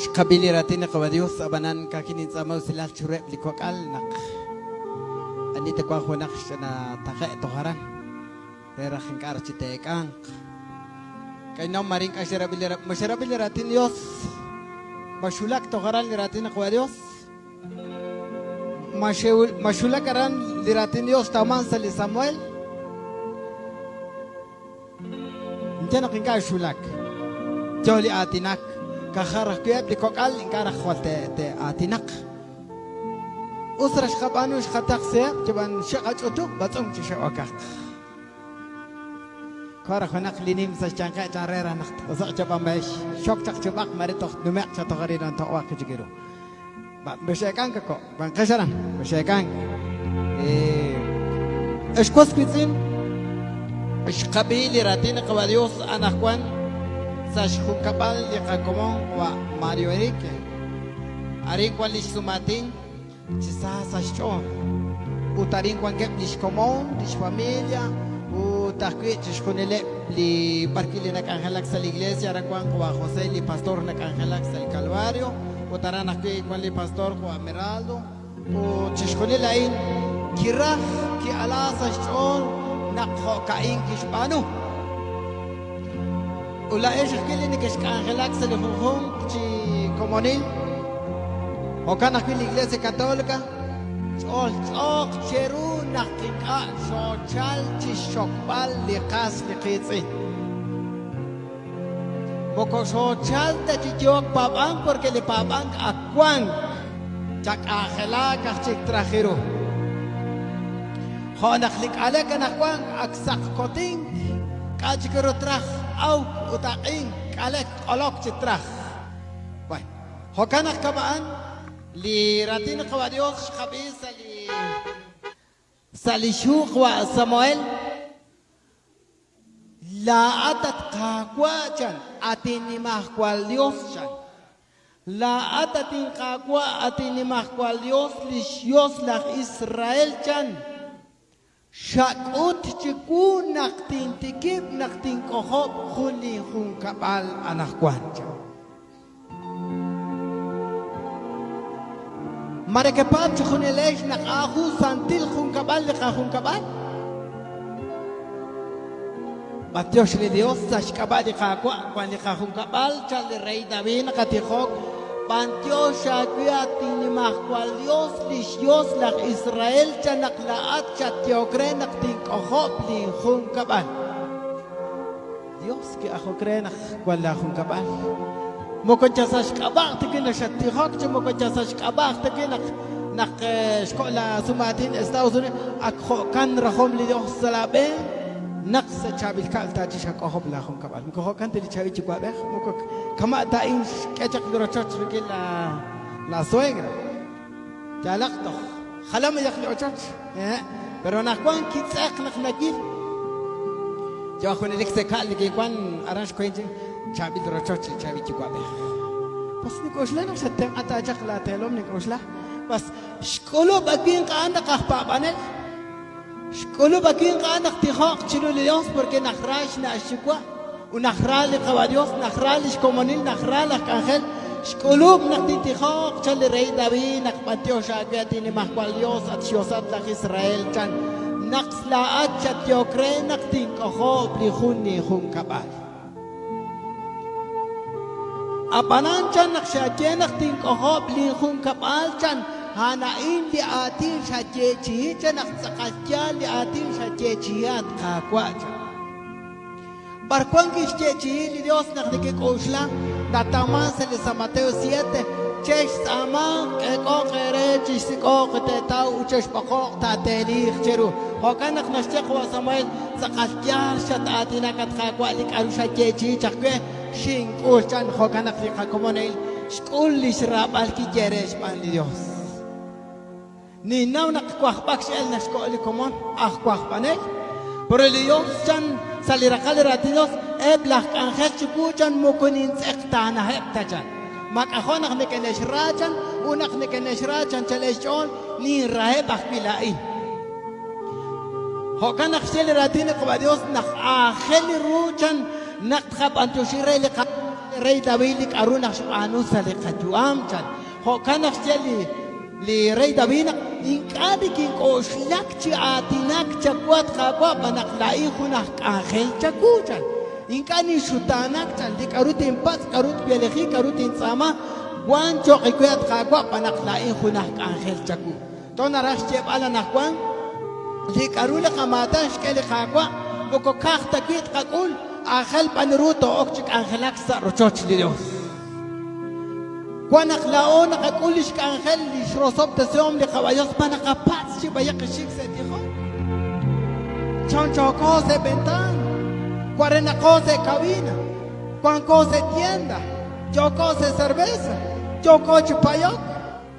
Xqab'i li raatin li Qawa' Dios, ab'anan ka'ajwi' nintz'aama usilal chiruheb' li kok'al naq ani ta wank junaq xch'ina taqe' toj aran re raj ink'a' raj chi te'eek'anq. K'aynahom mare ink'a' xerab'i li ma xerab'i li raatin Dios? Ma xwulak toj aran li raatin li Qawa' Dios? Ma ma xwulak aran li raatin Dios xtawman sa' li Samuel? Ninye naq ink'a' xwulak. Yo li aatinak. Kajar ajwi' eb' li kok'al ink'a' raj jwal te'aatinaq. Us raj xqab'aanu xqataqsiheb' yab'an xe'qach'utub' b'atz'unk chi xe'okaq. Ko raj junaq li nim sa' xyanqeb' chan re raj naq t'usoq yab'an b'ex xok chaq chi b'aq mare toj tnume'q chaq toj arin to'waq chik ru. Mex'eek'ank ko', wanqex aran, mex'eek'ank. Ex was wiitz'in, xqab'i li raatin li Qawa' Dios anaqwan sa' xjunkab'al li qakomon qawa' Mario Enrique. Arin wan lix sumaatin chi sa sa' xch'ool. Ut arin wankeb' lix komon, lix familia, ut ajwi' chixjunileb' li b'arwi' li nak'anjelak sa' li iglesia. Aran wan qawa' José, li pastor nak'anjelak sa' li Calvario. Ut aran ajwi' wan li pastor jo' Ameraldo. Ut chixjunil a'in kiraj ki'ala sa' xch'ool naq jo'ka'in kixb'aanu. Ut laa'ex ajwi' li nekexk'anjelak sa' li junjunq chi komonil, jo'kan ajwi' li Iglesia Católica, ch'olch'ooq cheru naq ink'a' xoochal chi xxokb'al li qas li qiitz'in. Moko xoochal ta chi yook paab'ank porque li paab'ank ak wank, chak'anjelaak aj chik traj ru. Jo' naq li k'alek anaqwan ak saqkotink, k'a' chik ru traj awk ut aq'ink, k'alek q'olok chi traj. Bueno, jo'kan naq kama'an li raatin li Qawa' Dios xqab'i sa' li sa' li xhu Qawa' Samuel. Laa'at, at Qaawa', chan, at inNimajwal Yos, chan. Laa'at, at inQaawa', at inNimajwal Yos, li xYos laj Israel, chan. Xak'ut chiwu naq tintikib' naq tink'ojob' jun linjunkab'al anaqwan, chan. Ma nekepaab' chejunilex naq a'an jun santil junkab'al li qajunkab'al? B'antiox li Dios sa' xk'ab'a' li Qaawa' wan li qajunkab'al, chan li rey David naqatijok, B'antiox aawe, at innimajwal Dios, lix Dios laj Israel, chan naq laa'at xatyehok re naq tink'ojob' linjunkab'al. Dios ki'ajok re naq wan laa junkab'al. Moko yal sa' xk'ab'a' ta wi' naq xattijok chi moko yal sa' xk'ab'a' ta wi' naq naq xko' laa sumaatin Estados Unidos, ak jo'kan rajom li Dios sa' laa b'een naq sa' chaab'il kab'l ta chi xak'ojob' laa junkab'al. Moko jo'kan ta li chaab'il yuwa'b'ej, moko kama' ta a'in xk'e chaq li rochoch rik'in laa laa suegra. Yaalaq toj jalan b'ayaq li ochoch. Pero anaqwan kitz'eq naq nawil. Yo junelik sa' kab'l neke'wan aran xkohin chi chaab'il rochoch li chaab'il yuwa'b'ej. Bas nink'oxla naq xattenq'a ta chaq laateelom nink'oxla. Bas xk'ulub' a winq a'an naq aj paab'anel. Xk'ulub' a winq a'an naq tijoq chiru li Dios porque najra xna' xyuwa' ut najra li Qawa' Dios, najra li xkomonil, najra laj k'anjel. Xk'ulub' naq tintijoq, chan li rey David, naq b'antiox aawe at innimajwal Dios, at xYosat laj Israel, chan, naq laa'at xatyehok re naq tink'ojob' li jun linjunkab'al. Ab'anan, chan, naq xaye naq tink'ojob' linjunkab'al, chan, a'an a'in li aatin xayeechi'i, chan, naq tz'aqal yaal li aatin xayeechi'i, at Qaawa', chan. B'ar wank kixyeechi'i li Yos naq nekek'oxla? Natawmank sa' li San Mateo 7, Chextz'aamanq, k'eek'ooq eere, chixsik'ooq teetaw ut chexb'oqoq taateeliiq cheru. Jo'kan naq naxye qawa' Samuel, Tz'aqal yaal xat-aatinak, at Qaawa', li k'aru xayeechi'i chaq we, xink'ul chan. Jo'kan naq li qakomonil xk'ul li xraab'al kiye re xb'aan li Yos. Ninnaw naq wajb'ak x'el naxko' li komon aj wajb'anel, pero li Dios chan sa' li raqal li raatin Dios, eb' laj k'anjel chiwu chan moko nintz'eqtaanaheb' ta chan. Mak'ajo' naq neke'nexra chan ut naq neke'nexra chan chalen xch'ool ninraheb' ajwi' laa'in. Jo'kan naq xye li raatin li Qaba' Dios naq aajel ru chan naq tqab'antioxi re li qa. rey David li k'aru naq xb'aanu sa' li qayu'am chan. Jo'kan naq xye li li rey David naq ink'a' nikink'oxlak chi aatinak chawu at Qaawa' b'an naq laa'in jun aj k'anjel chawu chan. Ink'a' ninxutaanak chan li k'aru tinpatz', k'aru tweleji, k'aru tintz'aama wank cho'q we at Qaawa' b'an naq laa'in jun aj k'anjel chawu. Toj naraj xyeeb'al anaqwan, li k'aru li qamaatan xk'e li Qaawa' moko ka'aj ta wi' tqak'ul, aajel b'an ru too'ok chi k'anjelak sa' rochoch li Yos. Wan naq laa'o naqak'ul li xk'anjel li xrosob'tesihom li Qawa' Yos, ma naqapatz' chi b'ayaq xik sa' tijok? Chonchooko sa' ventaan, warenaqo sa' cabina, wanko sa' tienda, yooko sa' cerveza, yooko chi payok.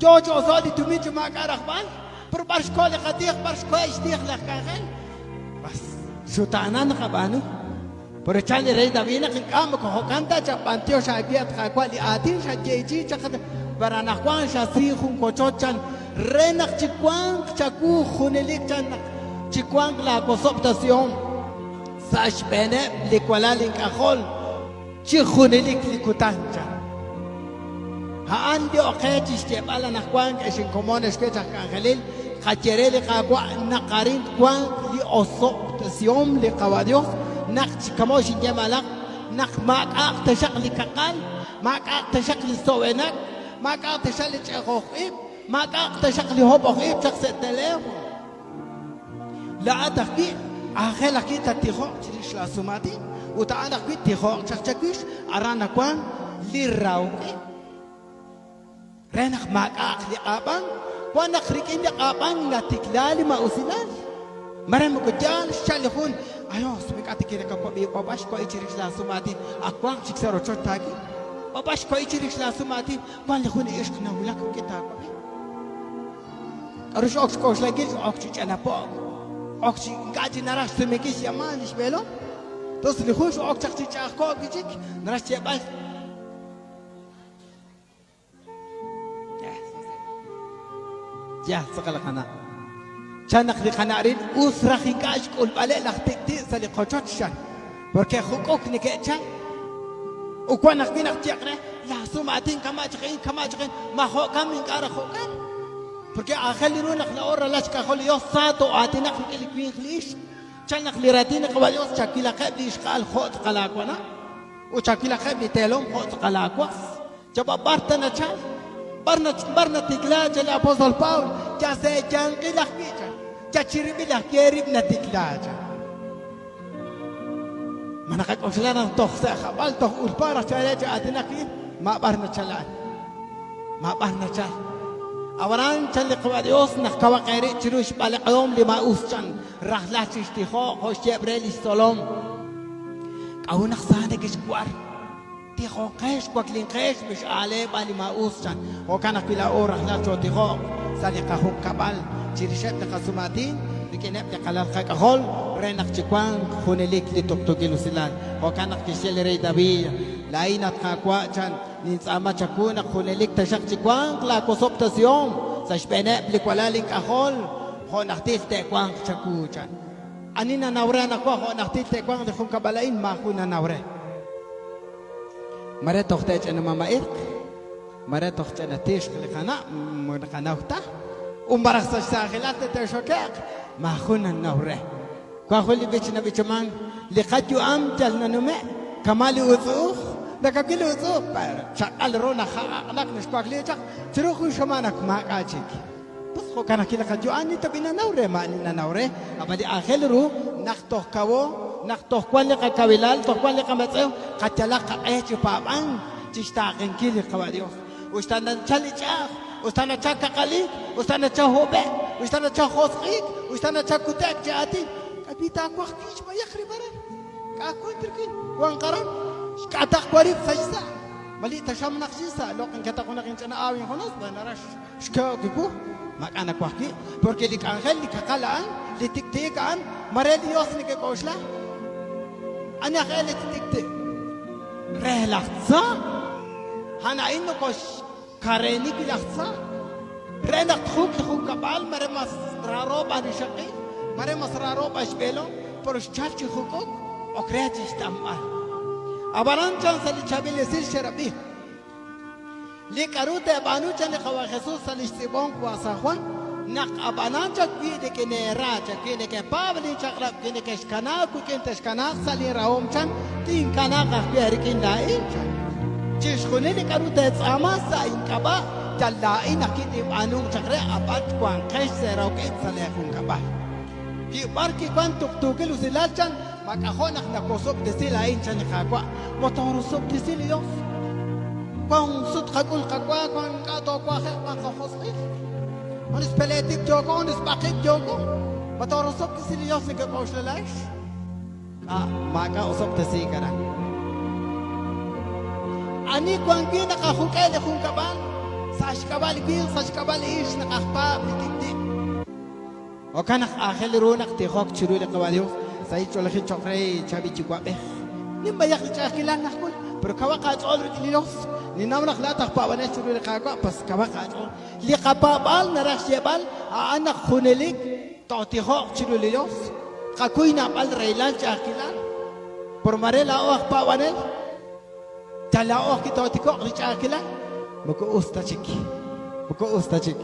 Yoo chi oso'k li tumin chi maak'a' rajb'al, pero b'ar xko' li qatij, b'ar xko'e' xtij laj k'anjel? B'as xutaanal naqab'aanu. Pero chan li rey David naq ink'a' moko jo'kan ta chaq b'antiox aawe at Qaawa' li aatin xayeechi'i chaq pero anaqwan xasi jun wochoch chan re naq chiwanq chawu junelik chan naq chiwanq laa wosob'tesihom sa' xb'eeneb' li walal ink'ajol chi junelik li kutan, chan. A'an li ok qe chi xyeeb'al anaqwan, ex inkomon, ex wech aj k'anjelil, qaye re li Qaawa' naq arin twanq li osob'tesihom li Qawa' Dios, naq chi kamo' xinye malaq, naq maak'a'aq taxaq li kaqal, maak'a'aq taxaq li so'enak, maak'a'aq taxaq li ch'ejoj ib', maak'a'aq taxaq li hob'oj ib' chaq sa' teléfono. Laa'at ajwi' aajel ajwi' tattijoq chirix laasum'aatin ut a'an ajwi' ttijoq chaq chawix, aran nawank li rahok ib'. Re naq maak'a'aq li q'aab'ank, wan naq rik'in li q'aab'ank natikla li maa'usilal. Mare moko yaal xchal li jun, Ayos, ink'a' tikinakawab'i, b'ab'ay xwa'i chirix laasum'aatin, ak wanq chik sa' rochoch taawil. B'ab'ay xwa'i chirix laasum'aatin, wan li jun ixq nawulak rik'in taawab'i. K'aru x'ok xk'oxlankil? X'ok chi ch'anapo'k. Ok chi ink'a' chi naraj xsumenkil xyamal li xb'eelom. Tos li jun x'ok chaq chi ch'a'ajko'k wi' chik, naraj xyeeb'al. Yaal tz'aqal li qana'. Chan naq li qana' rin us raj ink'a' xk'ulb'aleb' laj tik'ti' sa' li qochoch chan. Porque juk'uk neke'chal. Ut wan ajwi' naq tyeq re, laj sum aatin kama' chaq a'in, kama' chaq a'in, ma jo'kan ink'a' raj jo'kan. Porque aajel ru naq laa'o ralal xk'ajol li Dios sa too'aatinaq rik'in li winq li ixq. Chan naq li raatin li Qawa' Dios chawilaqeb' li ixqa'al jo' tz'aqal aawanab' ut chawilaqeb' li teelom jo' tz'aqal aawas. Chab'a b'ar ta nachal, b'ar b'ar natikla chan li apóstol Pablo, yal sa' eeyanqil ajwi' chan, yal chirib'il ajwi' eerib' natikla chan. Ma naqak'oxla naq toj sa' jab'al, toj ulpa raj chale chi aatinak a'in? Ma b'ar nachal a'an? Ma b'ar nachal? Ab'anan chan li Qawa' Dios naq kawaq eerib' chiru xb'alaq'ihom li maa'us chan, rajlal chixtijoq jo' xyeeb' re lix tzolom. K'a'ut naq sa nekexwar? Tijonqex, waklinqex, mex'aale b'an li maa'us, chan. Jo'kan ajwi' laa'o rajlal chootijoq sa' li qajunkab'al chirixeb' li qasum'aatin rik'ineb' li qalal qak'ajol re naq chiwanq junelik li tuqtuukil usilal. Jo'kan naq kixye li rey David, Laa'in, at Qaawa', chan, nintz'aama chawu naq junelik taxaq chiwanq laawosob'tesihom sa' xb'eeneb' li walal ink'ajol jo' najtil te'wanq chawu, chan. Ani nanaw re anaqwan jo' najtil te'wanq li junkab'al a'in? Maajun nanaw re. Mare toj te'ch'ina mama'irq, mare toj ch'ina tixq li qana', moko naqanaw ta. Ut maraj sa' xsaajilal te'xoke'q, maajun nanaw re. Wank jun li b'ich nab'ichamank, Li qayu'am yal nanume' kama' li utz'u'uj. Nakawil li utz'u'uj, chaq'al ru naja'aq'lak naxwakli chaq, chiru jun xamaan ak maak'a' chik. Pus jo'kan ajwi' li qayu'am ni tab'i' nanaw re ma ani nanaw re, ab'an li aajel ru naq toj kawo, naq toj wan li qakawilal, toj wan li qametz'ew, qayalaq qaq'e chi paab'ank, chi xtaaqenkil li Qawa' Dios. Us ta nachal li ch'a'aj, us ta nachal kaqalik, us ta nachal hob'e'k, us ta nachal josq'iik, us ta nachal kute'k chi aatin, k'a'wi' taawaj wi' xb'ayaq rib' aran, k'a' wank rik'in, wanq aran, xk'ataq wa rib' sa' xsa', mali taxamnaq chi sa' loq' inkataq junaq inch'ina aaw injunes, bueno naraj Xkeho'k li wu, maak'a' nawaj wi', porke li k'anjel, li kaqal a'an, li tik'ti'ik a'an, ma re li Yos nekek'oxla? Ani aj e li tik'ti'? Re laj Tza. A'an a'in nokoxkareeni wi' laj Tza. Re naq tjuk li junkab'al, mare mas raaro b'an rixaqil, mare mas raaro b'an xb'eelom, pero xchalk chi juk'uk, ok re chi xt'anb'al. Ab'anan chan sa' li chaab'il esil xerab'i. Li k'aru teeb'aanu chan li Qawa' Jesus sa' li xtz'iib'om wa' San Juan, naq ab'anan chan wi nikineera chan wi nekepaab' linchaq'rab' wi nekexkanaak wik'in texkanaaq sa' linrahom chan tinkanaaq ajwi' eerik'in laa'in chan. Chixjunil li k'aru teetz'aama sa' ink'ab'a' yal laa'in ajwi' tinb'aanunq chaq re ab'an wanqex sa' eerahok-ib' sa' leejunkab'al. Wi b'ar kiwank tuqtuukil usilal chan, Mak'ajo' naq nawosob'tesi laa'in, chan li Qaawa', ma toorosob'tesi li Yos? Wank sut tqak'ul qawa, wank ink'a' toowaje'q b'an qajosq'il. Junes peleetik yooko, junes b'aqib' yooko. Ma toorosob'tesi li Yos nekek'oxla laa'ex? K'a' maak'a' osob'tesiik aran. Ani wank wi' naqajuk'e li junkab'al? Sa' xk'ab'a' li winq, sa' xk'ab'a' li ixq naqajpaab' li tik'ti'. Jo'kan naq aajel ru naq tijok chiru li Qawa' Dios, sahil ch'oolejil choq' re chaab'il yuwa'b'ej. Nim b'ayaq li ch'a'ajkilal naqk'ul, pero kawaq aach'ool rik'in li Dios. Ninnaw naq laa'at aj paab'anel chiru li Qaawa', pas kawaq aach'ool. Li qapaab'aal naraj xyeeb'al a'an naq junelik tootijoq chiru li Dios, tqakuy naab'al rahilal ch'a'ajkilal. Por mare laa'o aj paab'anel, Yal laa'o ajwi' tootiko'q li ch'a'ajkilal, moko us ta chik. Moko us ta chik.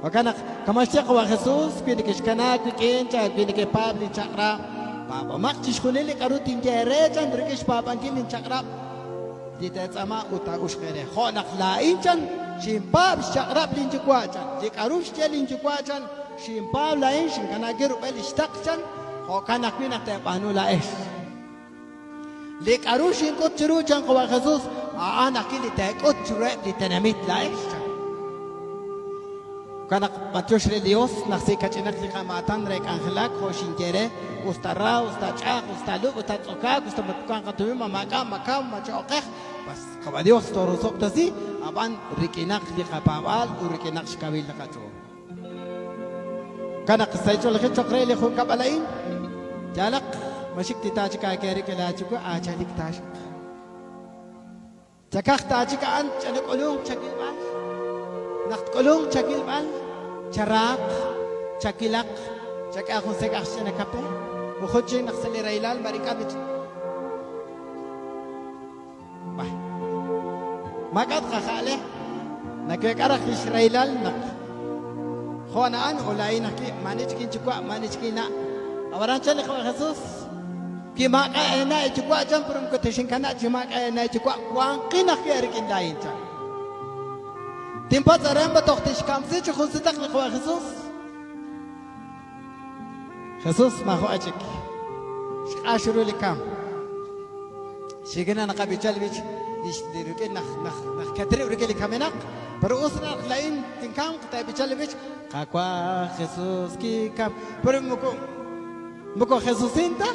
Jo'kan naq, kama' xye qawa' Jesus, wi nekexkanaak wik'in, chan, wi nekepaab' linchaq'rab', paab'omaq chixjunil li k'aru tinye eere, chan, rik'in xpaab'ankil linchaq'rab' li teetz'aama ut taa'uxq eere. Jo' naq laa'in, chan, xinpaab' xchaq'rab' linYuwa', chan, li k'aru xye linYuwa', chan, xinpaab' laa'in, xinkanaak rub'el li xtaql, chan, jo'kan ajwi' naq teeb'aanu laa'ex. Li k'aru xink'ut chiru, chan qawa' Jesus, a'an ajwi' li teek'ut chiruheb' li tenamit laa'ex, chan. Jo'kan naq b'antiox re li Dios naq si kach'inaq li qamaatan re k'anjelak, jo' xinye re, us ta ra, us ta ch'a'aj, us ta lub', us ta tz'okaak, us ta moko wanq qatumin, ma maak'a', ma kaw, ma cho'oqej, pas qawa' Dios toorosob'tesi, ab'an rik'inaq li qapaab'aal ut rik'inaq xkawil li qach'ool. Jo'kan naq sa' ch'oolejil cho'q re li junkab'al a'in, yaalaq ma xik titaachik aake rik'in laayuwa' aachalik taaxaq. Chakaj taachik a'an ch'ina k'ulunk chawilb'al. Naq tk'ulunk chawilb'al, charaaq, chawilaq, chak'e jun sek'aj xch'ina kape, ut jun chik naq sa' li rahilal mare ink'a' B'ay. Maak'a' tqaja'le. Naweek'a raj li xrahilal naq jo' a'an o laa'in ajwi' maa'ani chik inyuwa', maa'ani chik inna'. Ab'anan chan li Qawa' Jesus, Wi maak'a' eena' eeyuwa' chan, pero moko texinkanab' chi maak'a' eena' eeyuwa', wanqin ajwi' eerik'in laa'in chan. Tinpatz' eere ma toj tixkamsi chi jun sutaq li Qawa' Jesus. Jesus maajo'qa chik xq'ax ru li kamk. Xikina naqab'icha li b'ich li rik'in naq naq naq ketrib' rik'in li kamenaq, pero us naq laa'in tinkamq teeb'icha li b'ich Qaawa' Jesus kikam. Pero moko moko Jesusin ta,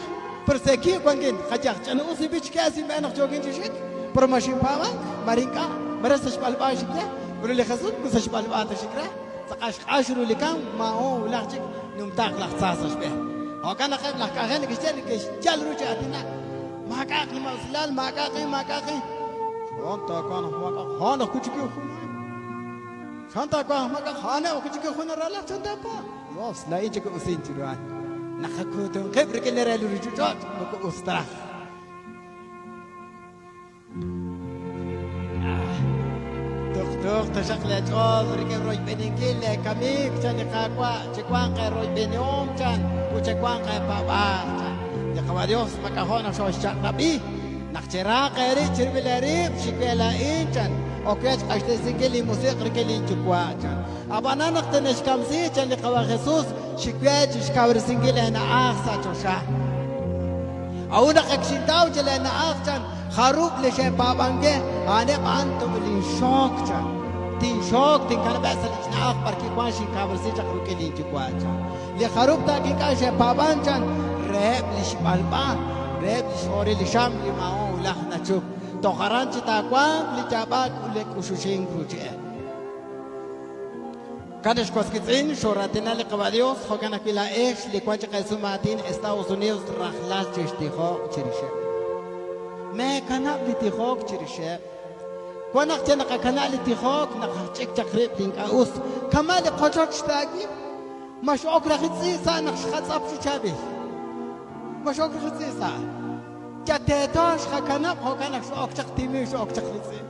pero seki wankin qayaj ch'ina us li b'ich k'e sinb'e naq yookin chi xik, pero ma xinpaab'ank, mare ink'a', mare sa' xb'alb'a xik re, pero li Jesus moko sa' xb'alb'a ta xik re. Tz'aqal xq'ax ru li kamk, maahoon wulaj chik numtaaq laj tza sa' xb'een. Jo'kan naq eb' laj k'anjel neke'xye, neke'xyal ru chi aatinak. Maak'a'aq li maa'usilal, maak'a'aq a'in, maak'a'aq a'in. Chan taawanq naq maak'a'aq, a'an ajwi' chik jun a'an. Chan taawanq maak'a'aq, a'an ajwi' chik jun ralal, chan taapaab'. Dios, laa'in chik usin chiru a'an. Naqakuutun qib' rik'in li re li ruuchich'och', moko us ta raj. Tuqtuuq taxaq leech'ool rik'in royb'eninkil leekamik, chan li Qaawa', chiwanq eeroyb'enihom, chan, ut chiwanq eepaab'aal, chan. Li Qawa' Yos mak'ajo' naq xooxchaq'rab'i, naq cheraaq eerib' chirib'il eerib', xik we laa'in, chan, ok we xq'axtesinkil linmusiq' rik'in linYuwa', chan. Ab'anan naq tine'xkamsi, chan li Qawa' Jesus, xik we chi xkawresinkil eena'aj sa' choxa. A'ut naq ak xintaw chi leena'aj, chan, jarub' li xe'paab'ank we, a'aneb' a'an tub'linxok, chan. Tinxok, tinkanab'eb' sa' li xna'aj b'arwi' wank xinkawresi chaq rik'in linYuwa', chan. Li jarub' ta ink'a' xe'paab'ank, chan, reheb' li xb'alb'a, reheb' li xjooril li xam li maahoon wulaj nachup. Toj aran chi taawanq li yaab'ak ut li k'uxuxink ruuchi'e. Jo'kan ex was wiitz'in, xooraatina li Qawa' Dios, jo'kan ajwi' laa'ex li wank chaq eesum aatin Estados Unidos rajlal chextijoq chirixeb'. Meekanab' li tijok chirixeb'. Wan naq yal naqakanab' li tijok naq ch'ik chaq rib' li ink'a' us. Kama' li qochoch taawil, ma x'ok raj li tz'i' sa' naq xqatz'ap chi chaab'il. Ma x'ok raj li tz'i' sa'. Yal teeto xqakanab' jo'kan naq x'ok chaq timil x'ok chaq li tz'i'.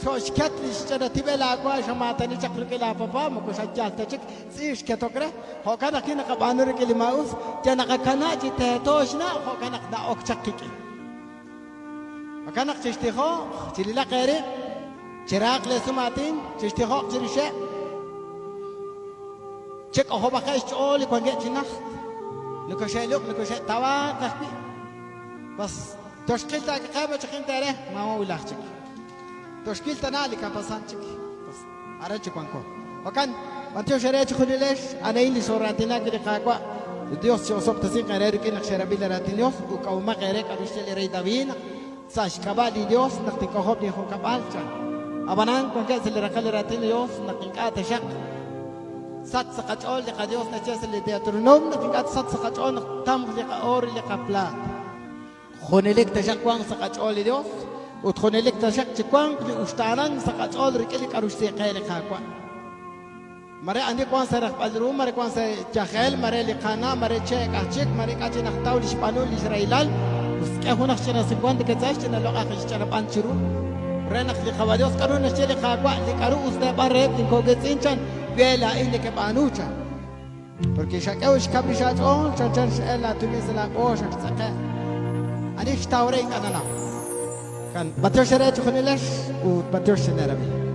Xo'xket li xch'ina tib'el aawa' xamaatani chaq rik'in laapapa moko xayal ta chik tz'i' xketok re. Jo'kan ajwi' naqab'aanu rik'in li maa'us, yal naqakana' chi teeto xna' jo'kan naq na'ok chaq qik'in. Jo'kan naq chextijoq, chililaq eerib', cherahaq leesum aatin, chextijoq chirixeb', chek'ojob'aqeb' xch'ool li wankeb' chi najt, nokoxe'luq' nokoxe'tawaaq ajwi'. Bas toxqil taakaqeb' achaqin teere, maawa' wulaj chik. Toxkil tana li kapasan chik. Bas aran chi wanko. Jo'kan, b'antiox eere chejunilex, a'an li xooraatinak li Qaawa'. Li Dios chi'osob'tesinq eere rik'in naq xerab'i li raatin Dios ut k'ahomaq eere k'a'ru xye li rey David naq sa' xk'ab'a' li Dios naq tink'ojob' linjunkab'al chan. Ab'anan wankeb' sa' li raqal li raatin li Dios naq ink'a' taxaq sach sa' qach'ool li qaDios naxye sa' li Deuteronomio naq ink'a' sach sa' qach'ool naq tamq li qa'oor li qaplaat. Junelik taxaq wanq sa' qach'ool li Dios ut junelik taxaq chi wanq li uxtaanank sa' qach'ool rik'in li k'a'ru xye qe li Qaawa'. Mare ani wank sa' rajb'al ru, mare wank sa' yajel, mare li qana', mare cheek aj chik, mare ink'a' chik naqtaw li xb'aanu li xrahilal, us k'e junaq xch'ina sumwank li ketzal, xch'ina loq'aj li xch'anab'an chiru. Re naq li Qawa' Dios k'a'ru naxye li Qaawa', li k'a'ru us teeb'an reheb' linko'ketz'in chan, we laa'in nekeb'aanu chan. Porque xak'e ut xkab' rix aach'ool, chanchan x'el laatumin sa' laab'oox ak xtz'eqe'. Ani xtaw re ink'a' nanaw. Kan b'antiox eere chejunilex ut b'antiox xineerab'i.